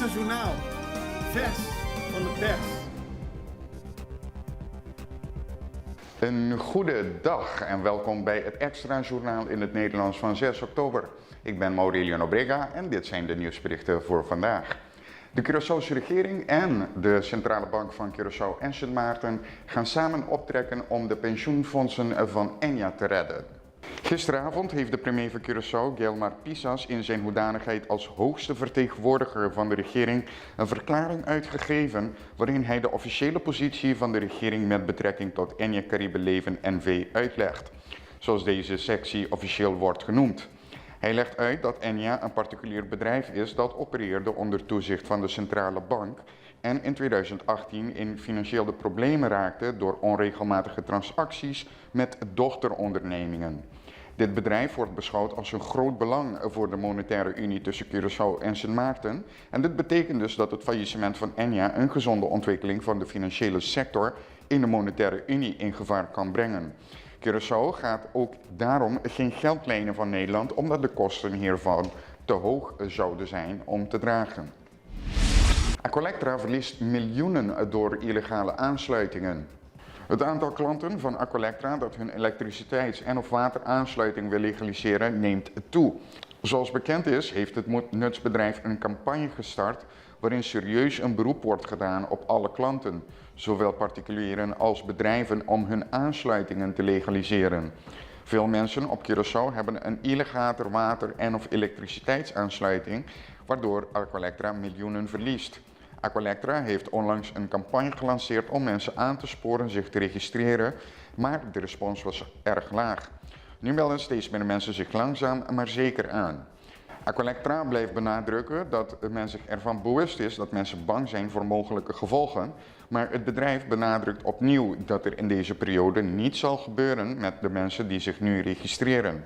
Extra Journaal, vers van de pers. Een goede dag en welkom bij het Extra Journaal in het Nederlands van 6 oktober. Ik ben Maurelio Nobrega en dit zijn de nieuwsberichten voor vandaag. De Curaçaose regering en de Centrale Bank van Curaçao en Sint Maarten gaan samen optrekken om de pensioenfondsen van Ennia te redden. Gisteravond heeft de premier van Curaçao, Gilmar Pisas, in zijn hoedanigheid als hoogste vertegenwoordiger van de regering een verklaring uitgegeven waarin hij de officiële positie van de regering met betrekking tot Ennia Caribe Leven NV uitlegt, zoals deze sectie officieel wordt genoemd. Hij legt uit dat Ennia een particulier bedrijf is dat opereerde onder toezicht van de centrale bank en in 2018 in financiële problemen raakte door onregelmatige transacties met dochterondernemingen. Dit bedrijf wordt beschouwd als een groot belang voor de monetaire unie tussen Curaçao en Sint Maarten. En dit betekent dus dat het faillissement van Ennia een gezonde ontwikkeling van de financiële sector in de monetaire unie in gevaar kan brengen. Curaçao gaat ook daarom geen geld lenen van Nederland, omdat de kosten hiervan te hoog zouden zijn om te dragen. Aqualectra verliest miljoenen door illegale aansluitingen. Het aantal klanten van Aqualectra dat hun elektriciteits- en of wateraansluiting wil legaliseren neemt toe. Zoals bekend is, heeft het nutsbedrijf een campagne gestart waarin serieus een beroep wordt gedaan op alle klanten, zowel particulieren als bedrijven, om hun aansluitingen te legaliseren. Veel mensen op Curaçao hebben een illegale water- en of elektriciteitsaansluiting, waardoor Aqualectra miljoenen verliest. Aqualectra heeft onlangs een campagne gelanceerd om mensen aan te sporen zich te registreren, maar de respons was erg laag. Nu melden steeds meer mensen zich langzaam maar zeker aan. Aqualectra blijft benadrukken dat men zich ervan bewust is dat mensen bang zijn voor mogelijke gevolgen, maar het bedrijf benadrukt opnieuw dat er in deze periode niets zal gebeuren met de mensen die zich nu registreren.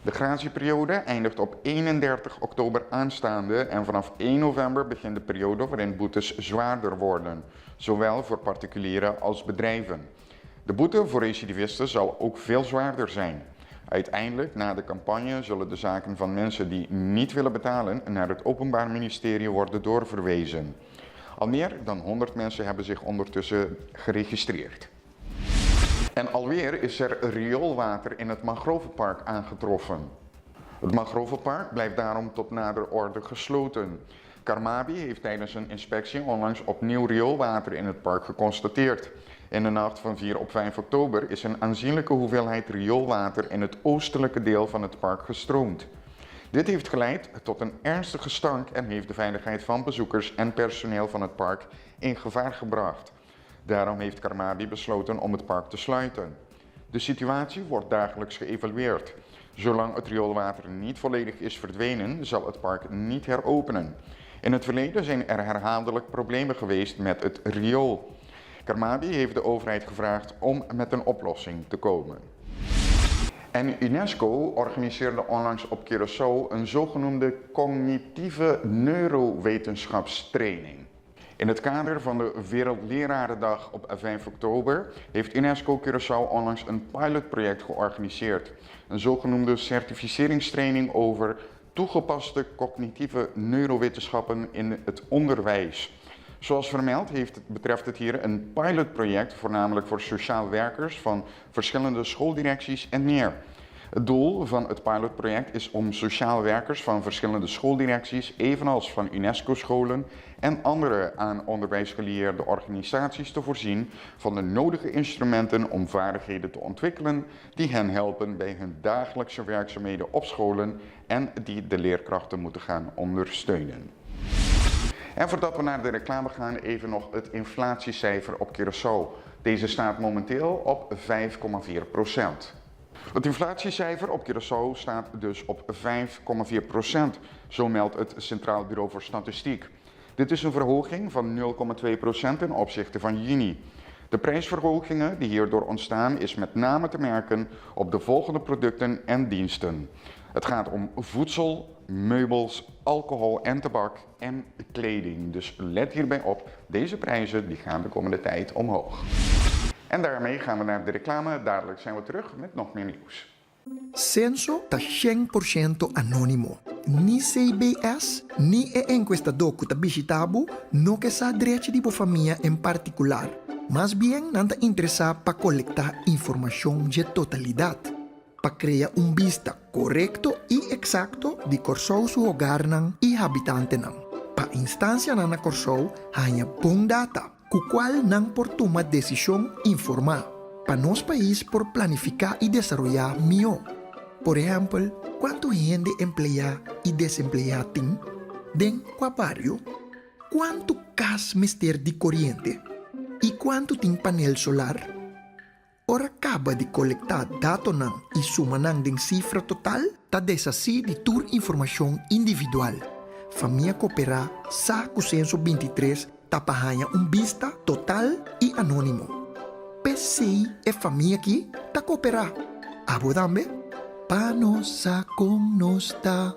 De gratieperiode eindigt op 31 oktober aanstaande en vanaf 1 november begint de periode waarin boetes zwaarder worden, zowel voor particulieren als bedrijven. De boete voor recidivisten zal ook veel zwaarder zijn. Uiteindelijk, na de campagne, zullen de zaken van mensen die niet willen betalen naar het Openbaar Ministerie worden doorverwezen. Al meer dan 100 mensen hebben zich ondertussen geregistreerd. En alweer is er rioolwater in het Mangrovenpark aangetroffen. Het Mangrovenpark blijft daarom tot nader orde gesloten. Carmabi heeft tijdens een inspectie onlangs opnieuw rioolwater in het park geconstateerd. In de nacht van 4 op 5 oktober is een aanzienlijke hoeveelheid rioolwater in het oostelijke deel van het park gestroomd. Dit heeft geleid tot een ernstige stank en heeft de veiligheid van bezoekers en personeel van het park in gevaar gebracht. Daarom heeft Carmabi besloten om het park te sluiten. De situatie wordt dagelijks geëvalueerd. Zolang het rioolwater niet volledig is verdwenen, zal het park niet heropenen. In het verleden zijn er herhaaldelijk problemen geweest met het riool. Carmabi heeft de overheid gevraagd om met een oplossing te komen. En UNESCO organiseerde onlangs op Curaçao een zogenoemde cognitieve neurowetenschapstraining. In het kader van de Wereldlerarendag op 5 oktober heeft UNESCO Curaçao onlangs een pilotproject georganiseerd. Een zogenoemde certificeringstraining over toegepaste cognitieve neurowetenschappen in het onderwijs. Zoals vermeld betreft het hier een pilotproject, voornamelijk voor sociaal werkers van verschillende schooldirecties en meer. Het doel van het pilotproject is om sociaal werkers van verschillende schooldirecties, evenals van UNESCO-scholen en andere aan onderwijs gelieerde organisaties te voorzien van de nodige instrumenten om vaardigheden te ontwikkelen die hen helpen bij hun dagelijkse werkzaamheden op scholen en die de leerkrachten moeten gaan ondersteunen. En voordat we naar de reclame gaan, even nog het inflatiecijfer op Curaçao. Deze staat momenteel op 5,4%. Het inflatiecijfer op Curaçao staat dus op 5,4%, zo meldt het Centraal Bureau voor Statistiek. Dit is een verhoging van 0,2% ten opzichte van juni. De prijsverhogingen die hierdoor ontstaan is met name te merken op de volgende producten en diensten. Het gaat om voedsel, meubels, alcohol en tabak en kleding. Dus let hierbij op, deze prijzen die gaan de komende tijd omhoog. En daarmee gaan we naar de reclame. Dadelijk zijn we terug met nog meer nieuws. Senso ta 100% anónimo. Ni CBS, ni e enkuestadó ku ta bishitá bo no ke sa drechi di bo famia en partikular. Mas bien nan ta interesá pa kolektá informashon dje totalidat, pa krea un bista korekto i eksakto di Kòrsou su hogarnan i habitantenan, pa instansianan na Kòrsou haña bon data ku kual nan por tuma desishon informá, pa nos pais por planifiká i desaroyá mihó. Por ehèmpel, kuantu hende empleá i desempleá tin? Den kua bario? Kuantu kas mester di koriente? I kuantu tin panel solar? Ora kaba di kolektá datonan i suma nan den sifra total, ta deshasí di tur informashon individual. Famia Koperá sa ku Senso 23 ta pa haña un bista total i anónimo. P'esei e famia akí ta koperá. Abo tambe? Pa nos sa kon nos ta.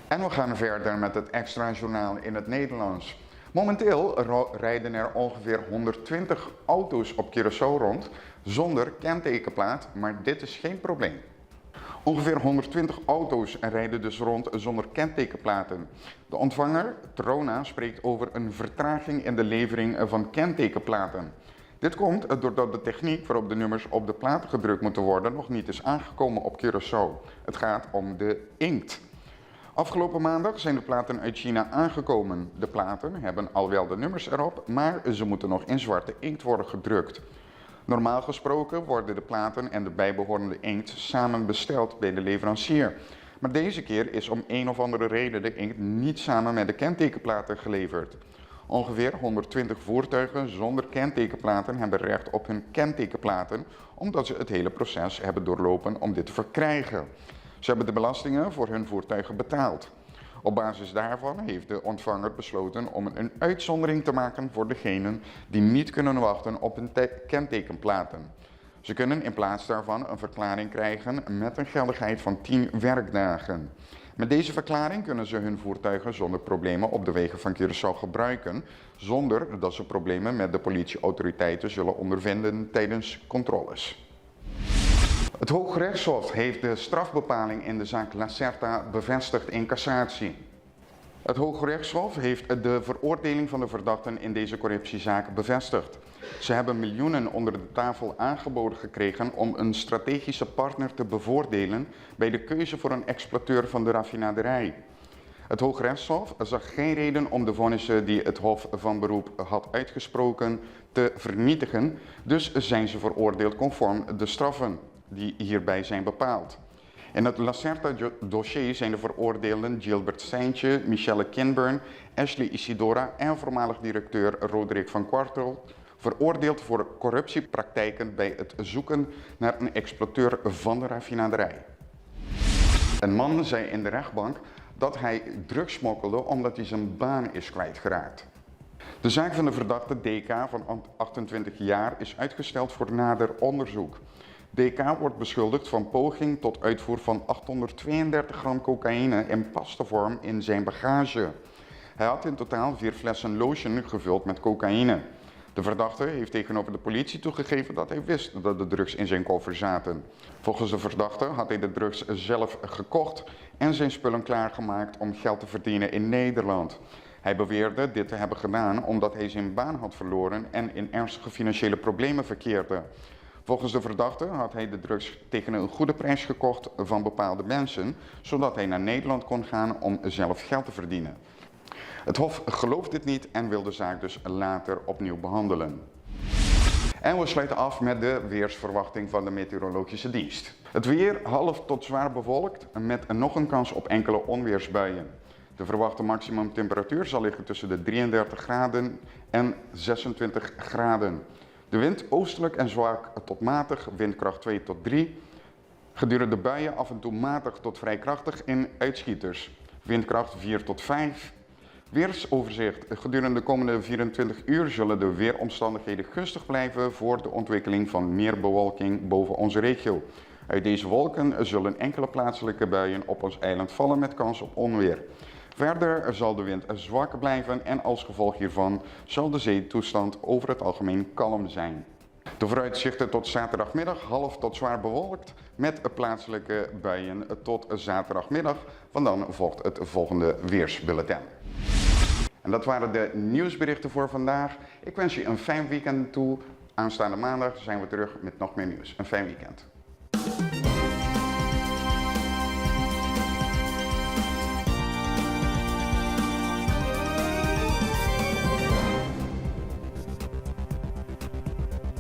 En we gaan verder met het extra journaal in het Nederlands. Momenteel rijden er ongeveer 120 auto's op Curaçao rond zonder kentekenplaat, maar dit is geen probleem. Ongeveer 120 auto's rijden dus rond zonder kentekenplaten. De ontvanger, Trona, spreekt over een vertraging in de levering van kentekenplaten. Dit komt doordat de techniek waarop de nummers op de platen gedrukt moeten worden nog niet is aangekomen op Curaçao. Het gaat om de inkt. Afgelopen maandag zijn de platen uit China aangekomen. De platen hebben al wel de nummers erop, maar ze moeten nog in zwarte inkt worden gedrukt. Normaal gesproken worden de platen en de bijbehorende inkt samen besteld bij de leverancier. Maar deze keer is om een of andere reden de inkt niet samen met de kentekenplaten geleverd. Ongeveer 120 voertuigen zonder kentekenplaten hebben recht op hun kentekenplaten, omdat ze het hele proces hebben doorlopen om dit te verkrijgen. Ze hebben de belastingen voor hun voertuigen betaald. Op basis daarvan heeft de ontvanger besloten om een uitzondering te maken voor degenen die niet kunnen wachten op hun kentekenplaten. Ze kunnen in plaats daarvan een verklaring krijgen met een geldigheid van 10 werkdagen. Met deze verklaring kunnen ze hun voertuigen zonder problemen op de wegen van Curaçao gebruiken, zonder dat ze problemen met de politieautoriteiten zullen ondervinden tijdens controles. Het Hooggerechtshof heeft de strafbepaling in de zaak Lacerta bevestigd in cassatie. Het Hooggerechtshof heeft de veroordeling van de verdachten in deze corruptiezaak bevestigd. Ze hebben miljoenen onder de tafel aangeboden gekregen om een strategische partner te bevoordelen bij de keuze voor een exploiteur van de raffinaderij. Het Hooggerechtshof zag geen reden om de vonnissen die het Hof van Beroep had uitgesproken te vernietigen, dus zijn ze veroordeeld conform de straffen die hierbij zijn bepaald. In het Lacerta-dossier zijn de veroordeelden Gilbert Seintje, Michelle Kinburn, Ashley Isidora en voormalig directeur Roderick van Kwartel veroordeeld voor corruptiepraktijken bij het zoeken naar een exploiteur van de raffinaderij. Een man zei in de rechtbank dat hij drugs smokkelde omdat hij zijn baan is kwijtgeraakt. De zaak van de verdachte DK van 28 jaar is uitgesteld voor nader onderzoek. DK wordt beschuldigd van poging tot uitvoer van 832 gram cocaïne in pastavorm in zijn bagage. Hij had in totaal 4 flessen lotion gevuld met cocaïne. De verdachte heeft tegenover de politie toegegeven dat hij wist dat de drugs in zijn koffer zaten. Volgens de verdachte had hij de drugs zelf gekocht en zijn spullen klaargemaakt om geld te verdienen in Nederland. Hij beweerde dit te hebben gedaan omdat hij zijn baan had verloren en in ernstige financiële problemen verkeerde. Volgens de verdachte had hij de drugs tegen een goede prijs gekocht van bepaalde mensen, zodat hij naar Nederland kon gaan om zelf geld te verdienen. Het Hof gelooft dit niet en wil de zaak dus later opnieuw behandelen. En we sluiten af met de weersverwachting van de meteorologische dienst. Het weer half tot zwaar bewolkt met nog een kans op enkele onweersbuien. De verwachte maximumtemperatuur zal liggen tussen de 33 graden en 26 graden. De wind oostelijk en zwak tot matig, windkracht 2 tot 3. Gedurende de buien af en toe matig tot vrij krachtig in uitschieters. Windkracht 4 tot 5. Weersoverzicht. Gedurende de komende 24 uur zullen de weeromstandigheden gunstig blijven voor de ontwikkeling van meer bewolking boven onze regio. Uit deze wolken zullen enkele plaatselijke buien op ons eiland vallen met kans op onweer. Verder zal de wind zwak blijven en als gevolg hiervan zal de zeetoestand over het algemeen kalm zijn. De vooruitzichten tot zaterdagmiddag: half tot zwaar bewolkt met plaatselijke buien tot zaterdagmiddag. Want dan volgt het volgende weersbulletin. En dat waren de nieuwsberichten voor vandaag. Ik wens je een fijn weekend toe. Aanstaande maandag zijn we terug met nog meer nieuws. Een fijn weekend.